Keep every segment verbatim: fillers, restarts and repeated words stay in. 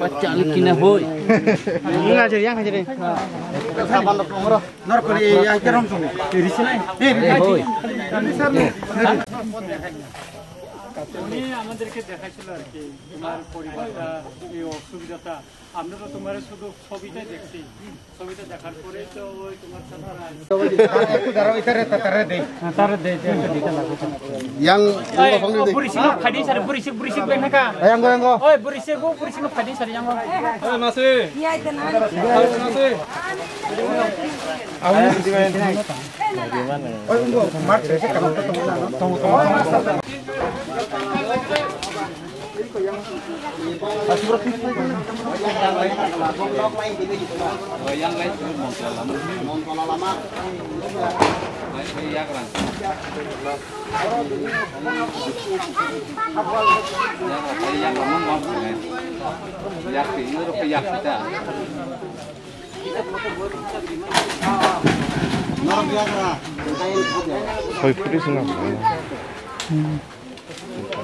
Pachal kina hoi. Yang aja, yang aja deh. Norkoli yang kerom song. Iri sini. Iri hoi. উনি আমাদেরকে দেখাইছিল আর কি, তোমার পরিবারটা, এই অসুবিধাটা। আমরা তো তোমার শুধু ছবিটাই দেখছি, ছবিটা দেখার পরেই তো ওই তোমার সাথে আর একটু দাঁড়াও, এটারে, তারে দেই। হ্যাঁ, তারে দেই, এটা দিতে লাগবে। Yang, এই, ও, বুড়িসিং ফাইডিং সারি, বুড়িসিং, বুড়িসিং বেন থাকা। Yang, yang, yang. ওই, বুড়িসিং, ও, বুড়িসিং ফাইডিং সারি, yang. এই, নাসি।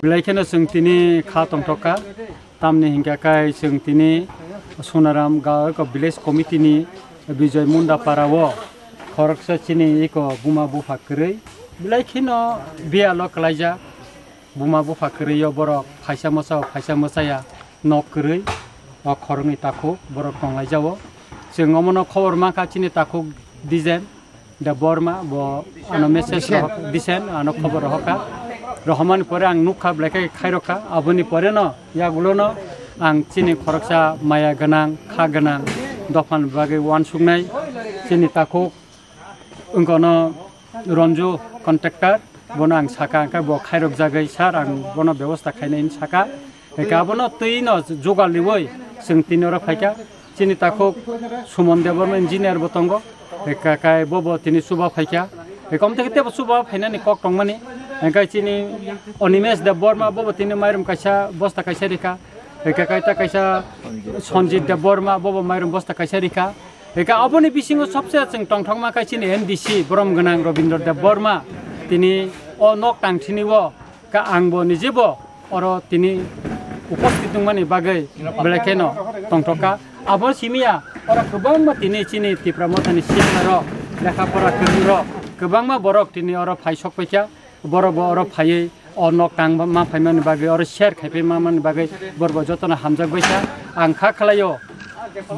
Belai kheno chwng tini kha tongthok kha, tamni hinkhe kai chwng tini Sonaram ga eko village committee ni Bijoy Munda para o khoroksa chini eko buma bupha kwrwi belai kheno biyalo kwlaijak. Buma bupha kwrwi o borok phaisa mwsa o phaisa mwsaya nok kwrwi o khoroknwi takhuk borok tonglaijao. Chwng omono khobor mankha chini takhuk Dijen Debbarma bo ano message rohor, Disen ano khobor rohorkha. Rohormani pore ang nukha belai khe khairokha. Aboni pore no yagulo no ang chini khoroksa maya gwnang kha gwnang dophani bagwi uansuknai chini takhuk wngkha no Ronju contractor, bono ang saka, hwnkhe bo khairok jagwi, "Sir, ang bono bebosta khainai," hinwi saka. Hwnkhe abono twi no jugal riwi chwng tini oro phaikha. Chini takhuk Sumon Debbarma engineer bo tongo, hwnkhe kai bo bo tini chuba phaikha. Hwnkhe omo tei tebo chuba phainani kok tongmani, hwnkhe chini Animesh Debbarma bo bo tini mairum kaisa bosta kaisa rikha. Hwnkhe kai ta kaisa Sanjit Debbarma bo bo mairum bosta kaisa rikha. Hwnkhe aboni bisingo sobse chwng tongthokma khe chini M D C borom gwnang Robindra Debbarma tini o nok tangthini o khe ang bo nije bo oro tini uposthit wngmani bagwi belai kheno tongthokha. Abo simiya oro kwbangma tini chini Tipra Mothani sikla rok, lekha pora kwrwng rok, kwbangma borok tini oro phai sok paikha. Borok bo oro phaiwi o nok tang ma phaimani bagwi, oro share khai pai ma mani bagwi borok bo jotono hamjak baikha. Ang kha khlaio,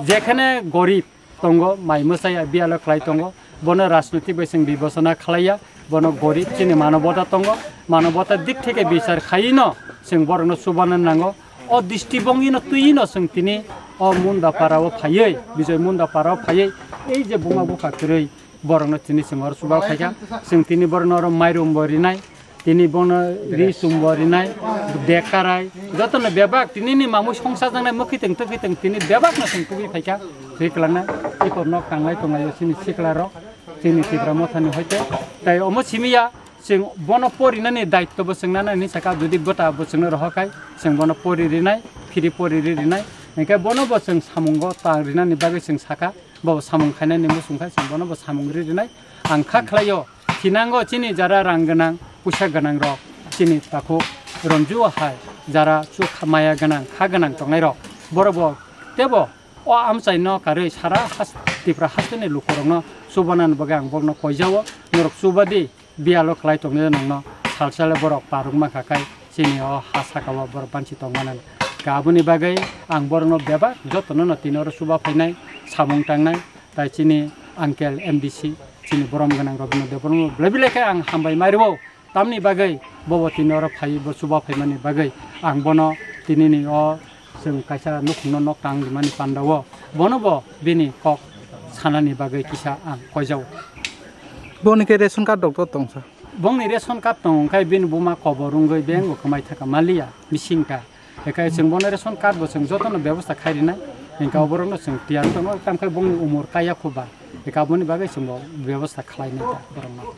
jekhane gorib tongo, mai mwsaya biyalo khlai tongo, bono rajnotik bai chwng bibechona khlaiya, bono gorib chini manobota tongo, manobota dik theke bichar khaiwino chwng borokno chubana nango. O district bongwino twino chwng tini o Munda para o phaiwi, Bijoy Munda para o phaiwi, ei je buma bupha kwrwi, borokno tini chwng oro chuba phaikha, chwng tini borokno oro mairum bo rinai, tini bono ri chum bo rinai, bag karai, jotono bebak tinini mamwi songsa jaknai mwkhwtwng twkhwtwng tini bebakno chwng kubui phaikha, thwi kwlangnai, eko nok tanglai tonglaio chini sikla rok, chini Tipra Mothani hoite, tai omo simiya chwng bono porinani daitto bo chwng nanani saka, jodi bwta bo chwngno rohor khai chwng bono pori rinai, phiri pori ri rinai, hwnkhe bono bo chwng samungo tang rinani bagwi chwng saka. Bo samung khainani muchung khai chwng bono bo samung ri rinai. Ang kha khlaio, thinango chini jara rang gwnang, puisa gwnang rok, chini takhuk Ronju hai jara chuk maya gwnang, kha gwnang tongnai rok, borok bo tebo o amchai no karwi sara has-, Tripura hasteni lukurokno chubanani bagwi ang borokno koijao, norok chubadi. Biyalo khlai tongnaino nokno salsale borok paruk mankha khai chini o ha sakao borok banchi tongmani. Khe aboni bagwi ang borokno bebak jotono no tini oro chuba phainai, samung tangnai, tai chini uncle M D C, chini borom gwnang Robindra Debbarma belai belai khe ang hambai mai rwo. Tamni bagwi bobo tini oro phaiwi bo chuba phaimani bagwi ang bono tinini o Chwng kaisa nukhungno nok tang rimani pandao, bono bo bini kok sanani bagwi kisa ang koijao. Boni khe ration card rok to tongsa? Bongni ration card tong, hwnkhe bini buma kobor wngwi beng bo kwmai thaka maliya, bising ta. Hwnkhe chwng bono ration card bo chwng jotono bebosta khai rinai, hwnkhe oborokno chwng tiyar tongo, tamkhe bongni umor kaya khuba, hwnkhe aboni bagwi chwng bo bebosta khlainai ta borokno.